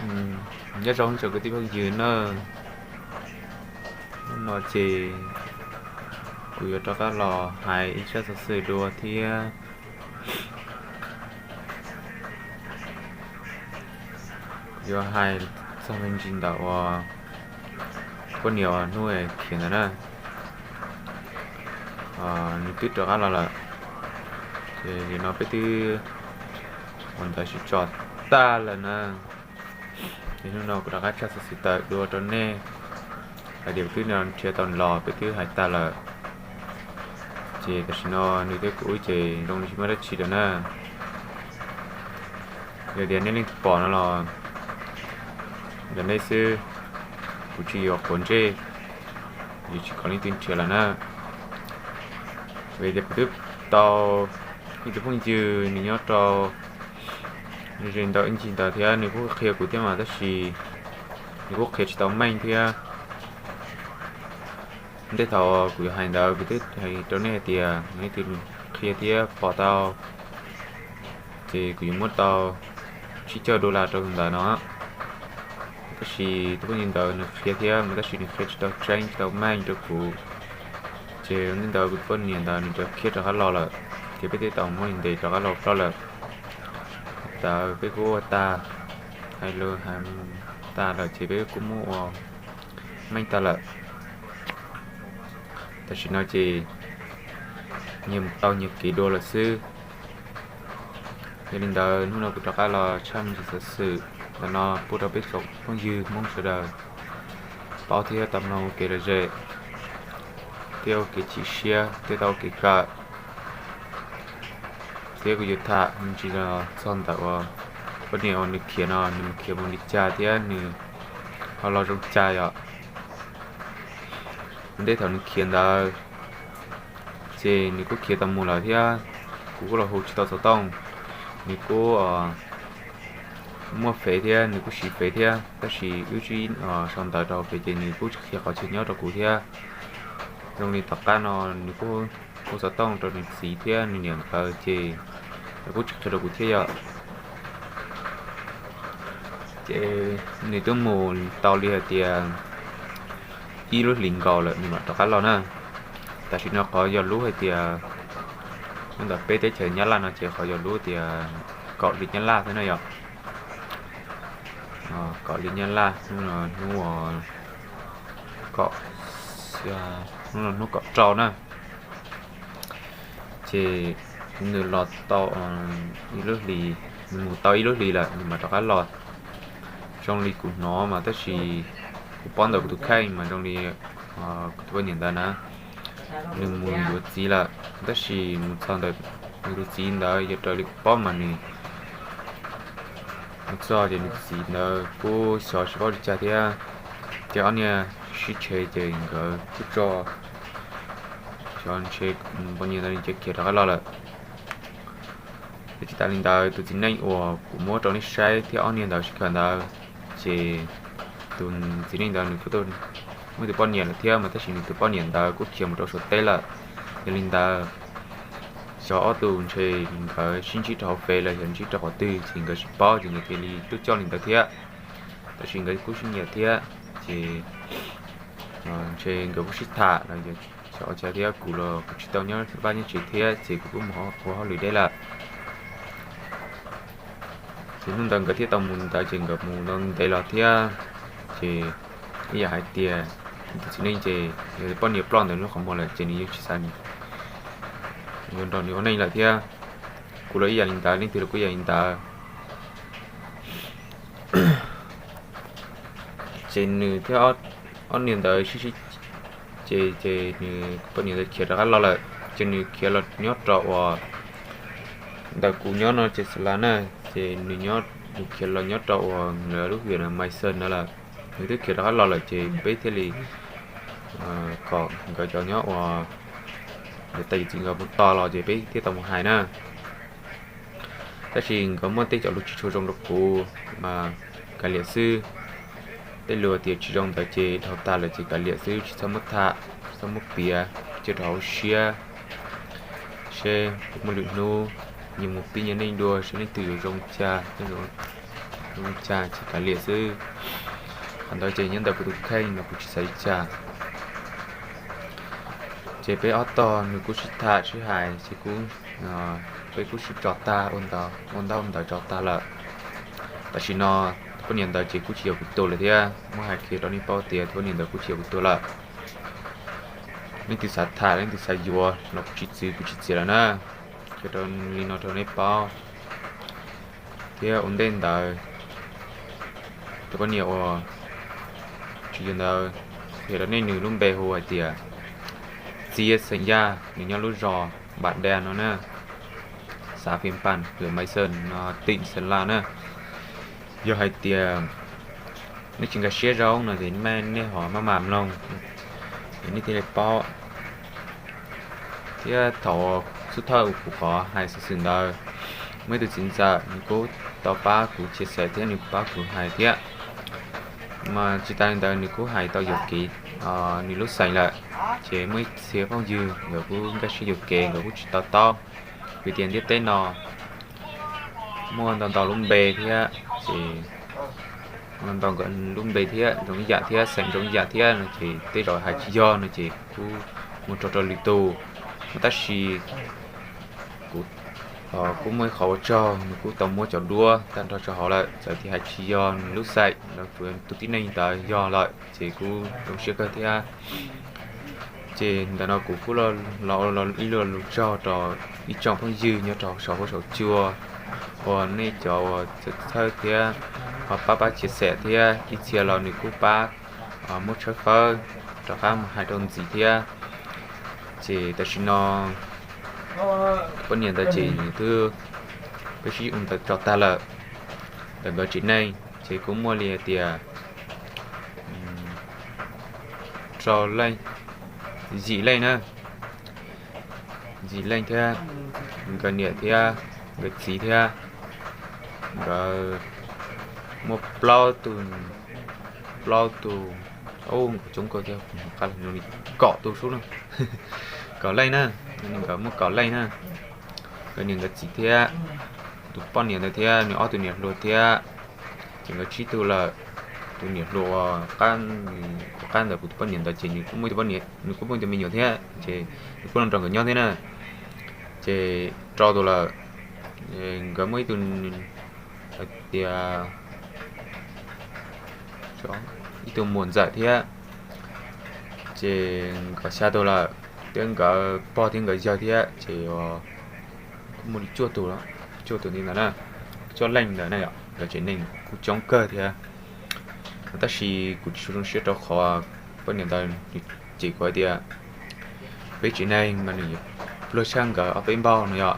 Nyob zoo tsoom kwv tij phooj ywg na, hnub no ces kuv yuav rov qab los hais ib tsab xov xwm dua thiab. Kuv yuav hais txog me ntsis ntawm uas poj niam uas hnub khiav ntawd na, nws twb rov qab los lawm. Ces nim no peb twb ua ntawv sib tso tag lawm na. Ces hnub no kuv rov qab tshaj xov xwm tawm dua rau nej hais tias twb nrhiav tau los, peb twb hais tag lawm. Ces tam sim no nws thiab kuv ces zoo li tsis muaj dab tsi lawm na. Yog tias nej leej twg pom no los yog nej xwb, kuv tsis yuav quav ntsej, kuv tsis kom leej twg nrhiav lawm na. Vim tias kuv twb tau ib tug phooj ywg nws nyob rau ze ntawm ib ncig ntawd thiab nws kuj qhia kuv thiab mas tab sis nws kuj qhia tsis tau meej thiab. Ntej thaum kuv yuav hais ntawd kuv twb hais rau nej hais tias nej leej twg qhia thiab pom tau ces kuv yuav muab tau tsib caug dollar rau tus ntawd no. Tab sis tus phooj ywg ntawd nws qhia thiab mas tab sis nws qhia tsis tau tseeb tsis tau meej rau kuv. Ces ntej ntawd kuv tus poj niam ntawd nws rov khiav rov qab los lawm, ces peb thiaj tau muab nws ntes rov qab los ploj lawm. Thaum ntawd peb kuj ua tag, hais lus hais tag lawm ces peb kuj muab ua meej tag lawm. Tam sim no ces nyias mus tau nyias kev dua lawm xwb. Yog li ntawd hnub no kuv rov qab los tshaj me ntsis xov xwm ntawm no pub rau peb tsoom phooj ywg Hmoob sawv daws paub thiab tau mloog ua kev lom zem, thiab ua kev chim siab thiab tau ua kev kawm. Thiab kuv yuav tham me ntsis los txog ntawm uas poj niam uas nws khiav no nws mus khiav mus li cas thiab nws ho los zoo cas yom. Ntej thaum nws khiav ntawd ces nws kuj khiav tau mus lawm thiab, kuv kuj los hu tsis tau xov tooj. Nws kuj muaj fev thiab nws kuj siv fev thiab tab sis wb tsis sau ntawv rau hauv fev ces nws kuj tsis qhia qhov chaw nyob rau kuv thiab. Zoo li tom qab no nws kuj hu xov tooj rau nws txiv thiab nws niam nkawd ces lawv kuj tsis qhia rau kuv thiab yom. Ces nws twb mus tau li hais tias ib lub hlis nkaus lawm nws mam rov qab los na. Tam sim no qhov yog lub hais tias nyob ntawm peb teb chaws Nyab Laj no ces qhov yog lub tias kaum hli Nyab Laj thiab na yom. Kaum hli Nyab Laj, hnub no hnub uas kaum, hnub no hnub kaum rau na. Ces nws los tau ib lub hlis, nws mus tau ib lub hlis lawm nws mam rov qab los. Zoo li kuv hnov mas tab sis kuv paub ntawm kuv tus kheej mas zoo li kuv tus poj niam ntawd na, nws mus yuav txiv lawm tab sis mus txog ntawm nws tus txiv ntawd yog raws li kuv paub mas nws mus txog ces nws tus txiv ntawd kuj xyov tsis paub li cas thiab. Ces ob niag sib tshev ces nkawd kuj tso, xyov ntshe poj niam ntawd nws cia khiav rov qab los lawm. Ces tsis tas li ntawd tus txiv neej uas kuv muab rau nej saib thiab ob niag ntawd sib kawm ntawd, ces tus txiv neej ntawd nws kuj muaj tus poj niam lawm thiab mas tab sis nws tus poj niam ntawd kuj khiav mus rau Suav teb lawm. Yog li ntawd xyov ob tug ntshe nkawd sib ntsib rau hauv fev los yog ntsib rau qhov twg ces nkawd tsis paub ces nkawd cia li tuaj coj li ntawd thiab. Tab sis nkawd kuj sib nyiam thiab ces ntshe nkawd kuj sib tham los yog xyov ua cas thiab kuv los kuv tsis tau nyob vaj nyob tsev thiab ces kuv kuj mus ua hauj lwm deb lawm. Ces hnub ntawd nkawd thiaj tau mus ntawd ces nkawd mus ntev los thiab. Ces ib yam hais tias tus txiv neej ces yog poj niam ploj ntawm nws qhov muag lawm ces nws yeej tsis xav yuav nrog nws ua neej lawm thiab. Kuv los ib yam li ntawd, leej twg los kuj ib yam li ntawd. Ces nws thiab ob niag ntawd sib sib ces ces nws poj niam ntawd khiav rov qab los lawm ces nws khiav los nyob rau uas ntawm kuv nyob no ces xav las na, ces nws nyob, nws khiav los nyob rau uas lawv lub hwm Mai Xees no lawm. Nws twb khiav rov qab los lawm ces peb thiaj li kom nkawd cov nyob uas yawm tais yawm txiv nkawd mus tos los ces peb thiaj tau mus hais na. Tab sis nkawd muaj tej cov lus tsis tshua zoo rau kuv mas kav liam xwb. Tej lus tias tsis zoo ntawd ces dhau tag lawm ces kav liam xwb, tsis txhob muab tham, tsis txhob muab piav, cia rau hauv siab. Seb puas muaj lwm hnub nyias mus pib nyias neej dua seb leej twg yuav zoo cas, leej twg Zoo li cas ces kav liam xwb. Qhov ntawd ces nyob ntawm kuv tus kheej no kuv tsis xav li cas. Ces peb ob tog nws kuj sib tham sib hais ces kuj, peb kuj sib tso tag ua ntawd ua ntawd tso tag lawm. Tam sim no tus poj niam ntawd ces kuj tsis yog kuv tus lawm thiab, muab hais qhia rau nej paub tias tus poj niam ntawd kuj tsis yog kuv tus lawm. Leej twg xav tham leej twg xav yuav los kuv tsis txwv kuv tsis txiav lawm na. Qhia rau li no rau nej paub. Thiab ua ntej ntawd tus poj niam uas tsis yog ntawd, qhia rau nej nws lub npe hu hais tias Txiab xeem Yaj, nws nyob lub zos Npam Daj no na, xav Phim Pam, huyện Mai Sơn no, tỉnh Sơn La na. Yog hais tias nej tsis nkag siab zoo no ces nej ho maj mam mloog, es nej thiaj li paub. Thiab thaum xub thawj kuv qhov hais xov xwm ntawd, muaj ib tug txiv ntxawm nws kuj tau pab kuv chia sẻ thiab nws pab kuv hais thiab. Mas tsis tas li ntawd nws kuj hais tau yuam kev nws lub xeem lawm, ces muaj ib txhia phooj ywg nkawd kuj nkag siab yuam kev nkawd kuj tsis to taub, vim tias ntiaj teb no muaj ntau ntau lub npe thiab, ces ntau nkawd lub npe thiab zoo ib yam thiab xeem zoo ib yam thiab no ces tej zaum hais tsis yog no ces kuj mus rau rau lwm tus. Mas tab sis kuv kuj muaj ib qhov ua tsaug, nws kuj tau muab cov duab tag nrho tso hauv lawm, txawm tias hais tsis yog nws lub xeem los tus tib neeg ntawd yog lawm ces kuj zoo siab kawg thiab. Ces ntawm no kuv kuj los ua ib lo lus tsaug rau ib tsoom phooj ywg nyob rau saum huab saum cua uas nej cov uas txhawb thiab ho pab pab chia sẻ thiab ib txhia los nws kuj pab muab tshawb fawb rov qab mus hais rau ntxiv thiab. Ces tam sim no poj niam ntawd ces nws twb, peb sib ua ntawd tso tag lawm. Ntawm nkawd tsev neeg ces kuj muaj li hais tias rau leej, yim leej na, yim leej thiab, nkawd niam thiab nkawd txiv thiab, nkawd muaj plaub tug, plaub tug, nkawd coob kawg thiab, qa li kaum tug sub na, kaum leej na, nkawd muaj kaum leej na. Nkawd niam nkawd txiv thiab tus poj niam ntawd thiab nws ob tug niam hluas thiab, ces nkawd tsib tug lawm. Tus niam hluas uas qab ntawd kuv tus poj niam ntawd ces nws kuj muaj ib tug poj niam, nws kuj muaj ib tug me nyuam thiab ces nws kuj los nrog nkawd nyob thiab na. Ces rau tus lawm, nkawd muaj ib tug hais tias ib tug muam ntxawm thiab, ces nkawd xya tus lawm, thiab nkawd pog thiab nkawd yawg thiab ces kuj muaj li cuaj tus, cuaj tus ntawd na, cuaj leej ntawd na yom. Nkawd tsev neeg kuj coob kawg thiab, tab sis kuv tsis zoo siab rau qhov poj niam ntawd nws cem kuv hais tias peb tsev neeg mas nws pluag tshaj nkawd ob peb npaug no yom.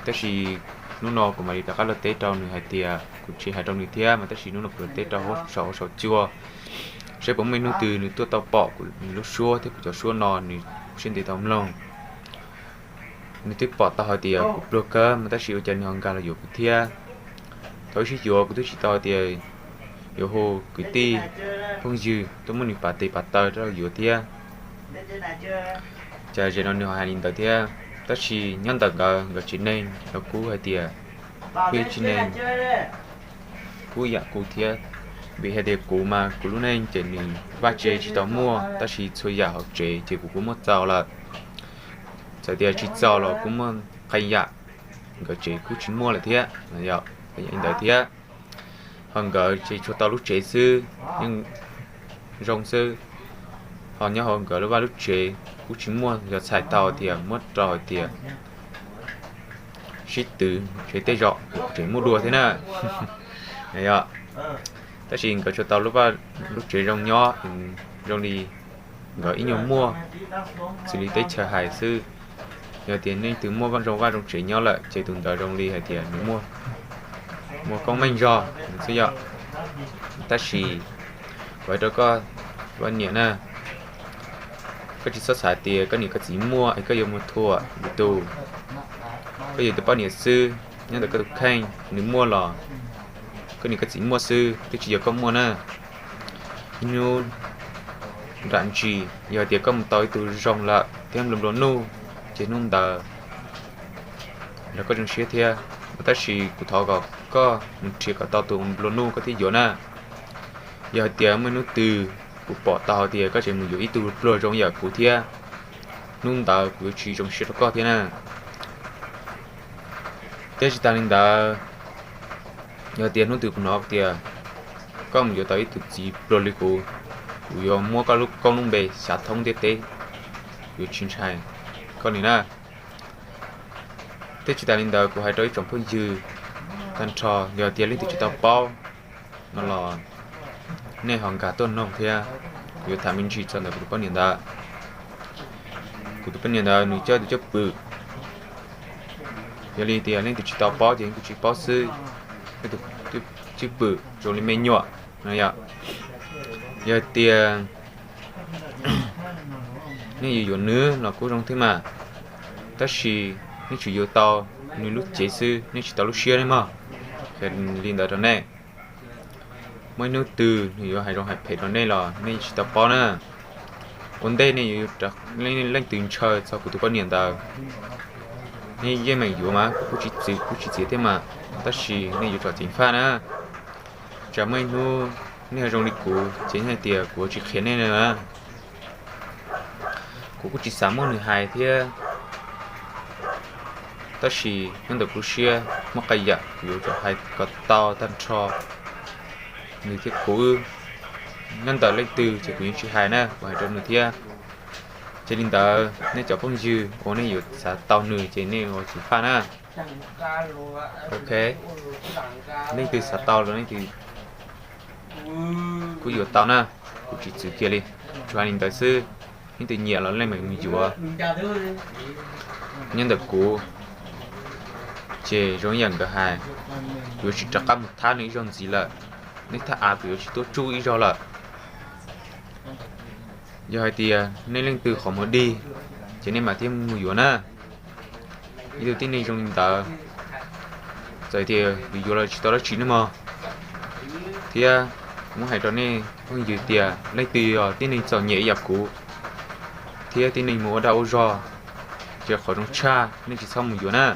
Tab sis hnub no kuv mam li rov qab los teb rau nws hais tias kuv tsis hais rau nws thiab mas tab sis hnub no kuv los teb rau saum huab saum cua, saib puas muaj ib hnub twg nws tuaj tau pom kuv lub suab thiab kuv cov suab no nws siab ntev tau mloog. Nws twb pom tau hais tias kuv pluag kawg mas tab sis ua cas nws ho nkag los yuav kuv thiab. Thaum ib sib yuav kuv twb tsis tau hais tias yuav hu kwv tij phooj ywg tuaj muab nws pav tes pav taw rau yuav thiab. Cas zaum no nws ho hais li ntawd thiab. Tab sis nyob ntawm nkawd, nkawd tsev neeg los kuj hais tias kuj yog tsev neeg kuj yam kuv thiab, vim hais tias kuv mas kuv lub neej ces nws vaj tse tsis tau muaj tab sis txhua yam hauv tsev ces kuv kuj muaj txaus lawm. Txawm tias tsis txaus los kuj muaj qee yam nkawd tsev kuj tsis muaj lawm thiab, yog li ntawd thiab. Ho nkawd ces tsuas tau lub tsev xwb, yeej zoo xwb. Ho nyob hauv nkawd lub vaj lub tsev kuj tsis muaj, yog txhais tau tias muab rau hais tias sib twv tsev tej zaum tseem muaj dua thiab na. Tab sis nkawd tsuas tau lub vaj lub tsev zoo nyob, zoo li nkawd ib nyuag muaj xws li teb chaws hais xwb. Yog tias nej twg muaj zoo vaj zoo tsev nyob lawm ces tus ntawd zoo li hais tias nws muaj koob meej zog xwb yom. Tab sis kuv hais rau koj, vaj niam na, koj tsis txhob xav tias koj niam koj txiv muaj es koj yuav mus thuam lwm tus. Koj yog tus poj niam xwb, nyob ntawm koj tus kheej, nws muaj los koj niam koj txiv muaj xwb, twb tsis yog koj muaj na. Hnub nram ntsis yog tias koj mus tau ib tug zoo lawm thiab nplua nplua nuj, ces hnub ntawd nrog koj zoo siab thiab. Tab sis kuv thov kom koj mus nrhiav kom tau tus nplua nuj koj thiaj yuav na. Yog hais tias muaj hnub twg kuv pom tau hais tias koj tseem mus yuav ib tug pluag zoo yam kuv thiab, hnub ntawd kuv yuav tsis zoo siab rau koj thiab na. Thiab tsis tas li ntawd, yog tias hnub twg kuv hnov tias koj mus yuav tau ib tug txiv pluag li kuv, kuv yuav muab koj lub koob lub npe xyav thoob ntiaj teb, kuv yuav tsis ntshai koj li na. Thiab tsis tas li ntawd, kuv hais rau ib tsoom phooj ywg tag nrho, yog tias leej twg tsis tau paub no los nej ho nkag tuaj noog thiab, kuv yuav tham me ntsis txog ntawm kuv tus poj niam ntawd. Kuv tus poj niam ntawd nws coj tus cwj pwm. Yog li tias leej twg tsis tau paub ces kuv tsis paub xwb, cwj pwm zoo li me nyuam no yom. Yog tias nej yuav yuav nws los kuj zoo thiab mas, tab sis nej tsuas yuav tau nws lub cev xwb, nej tsis tau lub siab nej mog. Li ntawd rau nej, muaj ib hnub twg nws yuav hais zoo hais phem rau nej los nej tsis tau paub na. Ua ntej nej yuav, leej twg ntshaw txog kuv tus poj niam ntawd, nej yeej meem yuav mas, kuv kuj tsis txwv kuv tsis txiav thiab mas, tab sis nej yuav tsum ceev faj na. Tsam muaj ib hnub nej zoo li kuv ces nej hais tias kuv tsis qhia nej na. Kuv kuj tsis xav muab nws hais thiab, tab sis nyob ntawm kuv lub siab muaj qee yam kuv yuav tsum hais kom tau tag nrho nws thiab kuv. Nyob ntawm leej twg ces kuv yeej tsis hais na, kuv hais rau nws thiab. Ces li ntawd nej cov phooj ywg uas nej yuav xav tau nws ces nej ua ceev faj na. Ok, leej twg xav tau los leej twg kuj yuav tau na, kuv tsis txwv kiag li. Tsuas hais li ntawd xwb, leej twg nyiam los leej twg mus yuav. Nyob ntawm kuv ces zoo ib yam nkawd hais, kuv yuav tsis rov qab mus thab nws ib zaug ntxiv lawm. Nej thaj av kuv yuav tsis tuaj tsuj ib zaug lawm. Yog hais tias nej leej twg qhov muag dig, ces nej mam thiaj mus yuav na. Ib tug tib neeg zoo li ntawd, txawm tias yuav yuav los tsis tau dab tsi ne mog. Thiab kuv muab hais rau nej phooj ywg tias leej twg yog tib neeg txom nyem ib yam kuv, thiab tib neeg mus ua dag ua zog, ces qhov zoo tshaj nej tsis txhob mus yuav na.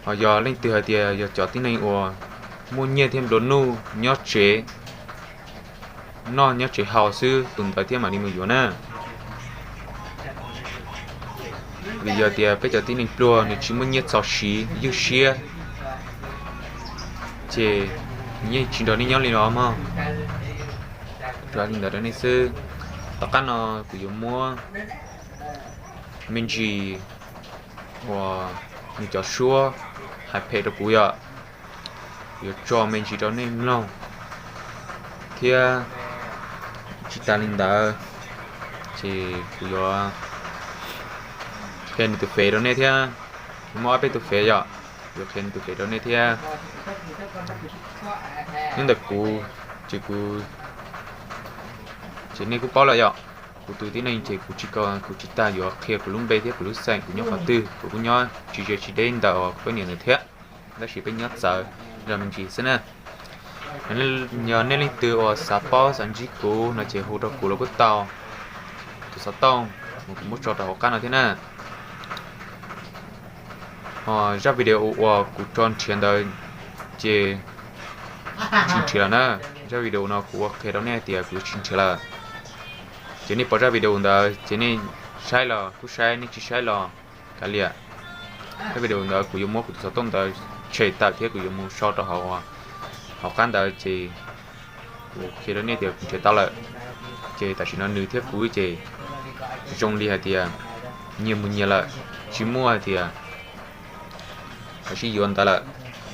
Ho yog leej twg hais tias yog cov tib neeg uas muaj nyiaj thiab nplua nuj nyob tsev noj nyob tsev haus xwb, tus ntawd thiaj mam li mus yuav na. Vim yog tias peb cov tib neeg pluag nws tsis muaj nyiaj txo siv ywj siab, ces nws yeej tsis nrog nej nyob li los mog. Tsuas li ntawd rau nej xwb. Tom qab no kuv yuav muab me ntsis uas nws cov suab hais phem rau kuv yom, kuv yuav tso me ntsis rau nej mloog thiab. Tsis tas li ntawd, ces kuv yuav qhia nws tus fev rau nej thiab. Kuv muaj ob peb tus fev yom, kuv yuav qhia nws tus fev rau nej thiab. Nyob ntawm kuv, ces kuv, ces nej kuj paub lawm yom. Kuv tus tib neeg ces kuv tsis, kuv tsis tas yuav qhia kuv lub npe thiab kuv lub xeem, kuv nyob qhov twg, kuv kuj nyob tsis ze tsis deb ntawm kuv poj niam ntawd thiab. Tab sis peb nyob txawv zog me ntsis xwb na. Yog nej leej twg uas xav paub xav ntsib kuv no ces hu rau kuv los kuj tau. Tus xov tooj uas kuv muab tso rau hauv qab no thiab na. Ho zaj video uas kuv tso nrhiav ntawd ces tsis nrhiav lawm na. Zaj video no kuv ua qhia rau nej hais tias kuv tsis nrhiav lawm. Ces nej pom zaj video ntawd ces nej saib los kuj saib, nej tsis saib los kav liam. Zaj video ntawd kuv yuav muab kuv tus xov tooj ntawd tshem tawm thiab kuv yuav mus sau rau hauv, hauv qab ntawd ces kuv qhia rau nej tias kuv nrhiav tau lawm. Ces tam sim no nws thiab kuv ces zoo li hais tias nyias mus nyias lawm, tsis muaj hais tias sib yuav ntawd lawm.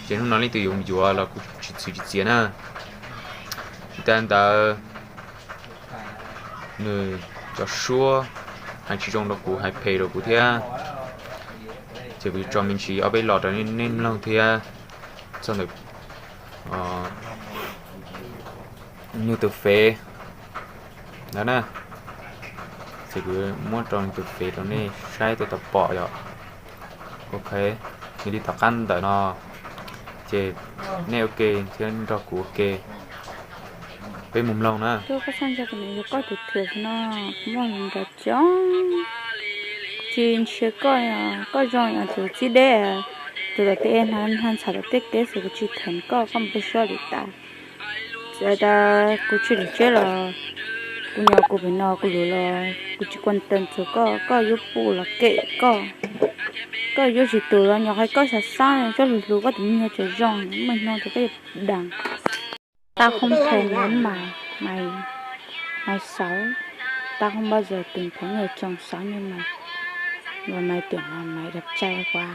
Ces hnub no leej twg yuav mus yuav los kuv tsis txwv tsis txiav na. Tsis tas ntawd, nws cov suab hais tsis zoo rau kuv, hais phem rau kuv thiab. Ces kuv yuav tso me ntsis ob peb los rau nej mloog thiab txog ntawm nws tus fev ntawd na. Ces kuv muab rau nws tus fev rau nej saib tej tau pom yom. Ok, nws li tom qab ntawm no, ces nej ua ke thiab nrog kuv ua ke, peb mus mloog na. Koj txhob ntshai, kuv yuav koj tus fev no, kuv muaj nrog coob. Tsis ntshai koj, koj zoo yog tus txib deb, tus tom tej hnav ntxhais tom tej kev xwb, kuv tsis kheev koj, koj mus peb suab li tas. Txawm tas kuv tsis lwm tsev los kuv nyob kuv pem no kuv lwm los kuv tsis quan tâm txog koj, koj yuav pum los kem koj, koj yuav tsis tus los nyob hais koj xav xab tsob hlu hlu koj tus me nyuam tseem zoo, muaj hnub twg koj yuav dag. Tao không thèm nhắn mày, mày, mày xấu. Tao không bao giờ tìm thấy người chồng xấu như mày. Và mày tưởng là mày đẹp trai quá.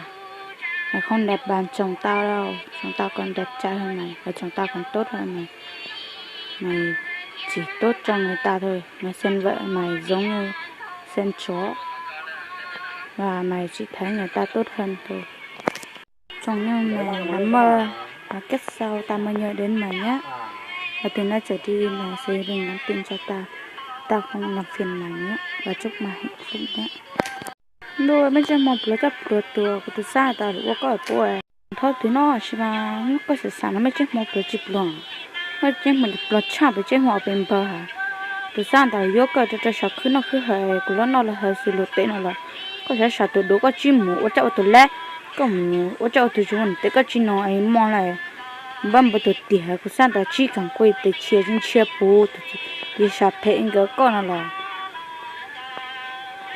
Mày không đẹp bằng chồng tao đâu. Chồng tao còn đẹp trai hơn mày. Và chồng tao còn tốt hơn mày. Mày chỉ tốt cho người ta thôi. Mày xem vợ mày giống như xem chó. Và mày chỉ thấy người ta tốt hơn thôi. Chồng như mày là mơ, và kiếp sau tao mới nhớ đến mày nhé. Và từ nay trở đi mày sẽ đừng nhắn tin cho tao. Tao không làm phiền mày nữa. Và chúc mày hạnh phúc nhé. Ntuj, mej tseeb hmo pluag coj pluag tuag, kuv tus xab tas lus ua koj puas. Thaum twg no tsis mas koj xav xav no mej tseeb hmo pluag tsis pluag. Mej tseeb hmo pluag tshaj pes tseeb hmo pes npawg ha. Tus xab tas yuav koj rau rau sav khwb noj khwb haus, kuv los noj los haus xws lus tej no los koj xav xav tus dub koj tsis mus ua caj ua tus lab, koj mus ua caj ua tus zoo tes koj tsis no es mog lawm. Npaj npawg tus tiag kuv xab tas tsis kam kuj tes tsis ntshai puv tus tiag sam phem nkawd koj no los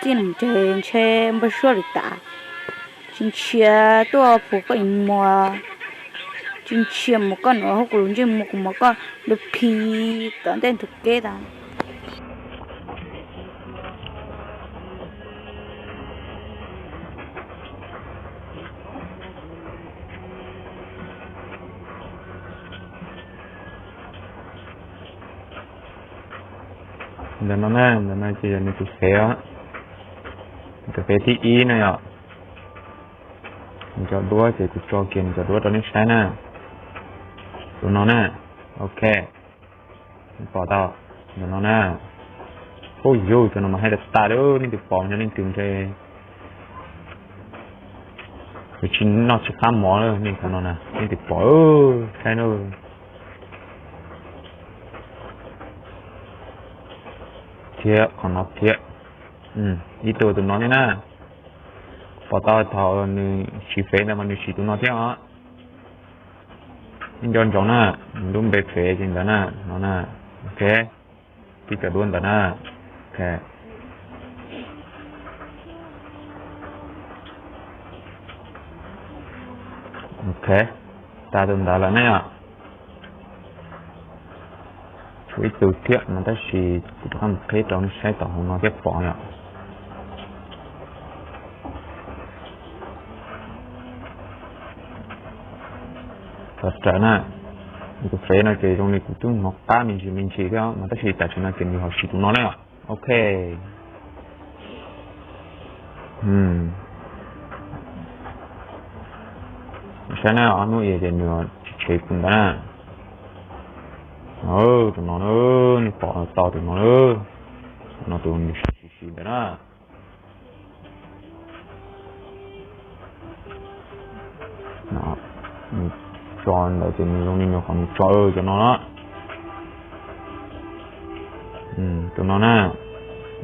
txij no ces ntshe npawg suab lwm tas. Tsis ntshai tuaj puv koj ib muag, tsis ntshai mus koj nua hauv kuv lub ntsej muag kuv muab koj lub phi tom ntej ntug keb tas. Ntawm no na, ntawm no ces yog nws tus fev os. Tus fev thib ib na yom. Nws cov duab ces kuv tso kiag nws cov duab rau nej saib na. Tus no na, ok. Pom tau, ntawm no na. Ub yug, cov no mas haib tas tas li, nej twb pom no, nej twb ntshe kuv tsis noj tsis qab mov lawm, nej cov no na, nej twb pom, saib na. Thiab qhov no thiab, ib tug tus no thiab na. Pom tau thaum nws siv fev ntawd mas nws siv tus no thiab os. Nej nco ntsoov na, nws lub npe fev ces ntawd na, no na. Ok, tib cov duab ntawd na. Ok. Ok, tas tus ntawd lawm ne yom. Tshuav ib tug thiab no tab sis kuv rov qab mus qhib rau nej saib tom hauv no thiab pom yom. Txog rawv na, nws tus fev no ces zoo li kuv twb hnov qab me ntsis me ntsis thiab mas tab sis tam sim no ces nws ho siv tus no na. Ok. Saib na, ob hnub ib ces nws tsis tshev kuv ntawd na. Tus no, nej pom tau tus no, tus no tus nws siv siv ntawd na. Nws tso ntawd ces nws zoo li nws qhov nws tso cov no na. Tus no na,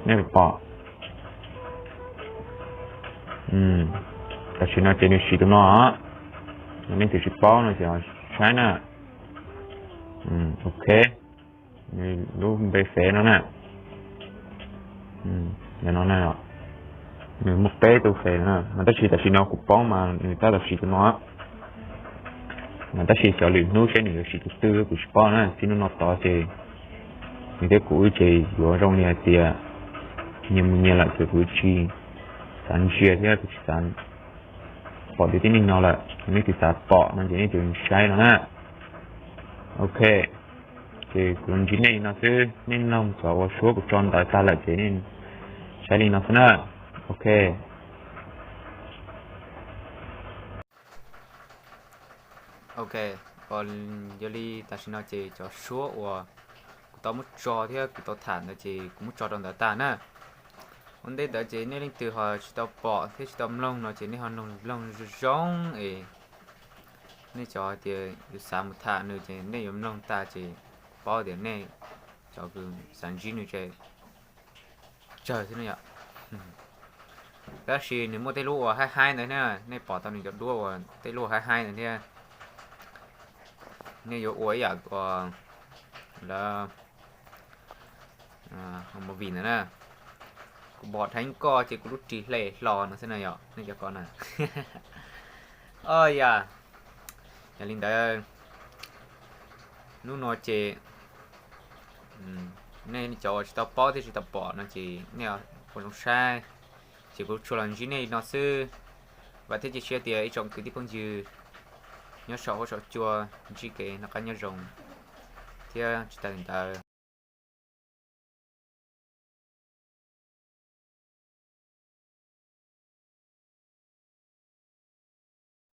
nej pom. Tam sim no ces nws siv tus no, nej twb tsis paub no ces saib na. Ok, nws lub npe fev no na. No, nws muaj peb tus fev no mas tab sis tam sim no kuv paub mas nws tab tom siv tus no. Mas tab sis xyov lwm hnub seb nws yuav siv tus twg kuv tsis paub na. Txij hnub no tod ces nws thiab kuv wb ces yuav zoo li hais tias nyias mus nyias lawm ces kuv tsis xav ntsia thiab kuv tsis xav pom tias tib neeg no lawm. Nej twb xav pom no ces nej twb saib no na. Ok, ces kuv los ntsib nej li no xwb, nej mloog cov uas suab kuv tso ntawd tag lawm ces nej saib li no xwb na. Ok. Ok, yog li tam sim no ces cov suab uas kuv tau muab tso thiab kuv tau tham ntawd ces kuv muab tso rau ntawd tag na. Ua ntej ntawd ces nej leej twg ho tsis tau pom thiab tsis tau mloog no ces nej ho mloog zoo es nej cov hais tias yuav xav mus tham nws ces nej yuav mloog tag ces paub tias nej cov kws xav ntsib nws ces tsawg xwb no yom. Tab sis nws muaj tej lub uas haib haib ntawd thiab, nej pom tau nws cov duab uas tej lub haib haib ntawd thiab. Nej yuav ua ib yam uas lawv movie ntawd na, kuv pom dheev koj ces kuv lub ris hle hlo no xwb na yom, nej cov ko na. O yam, yog li ntawd, hnub no ces nej cov uas tsis tau paub thiab tsis tau pom no ces nej ua zoo saib, ces kuv tsuas los ntsib nej li no xwb. Vam thiab cia siab tias ib tsoom kwv tij phooj ywg nyob saum huab saum cua ntsib kev noj qab nyob zoo thiab tsis tas li ntawd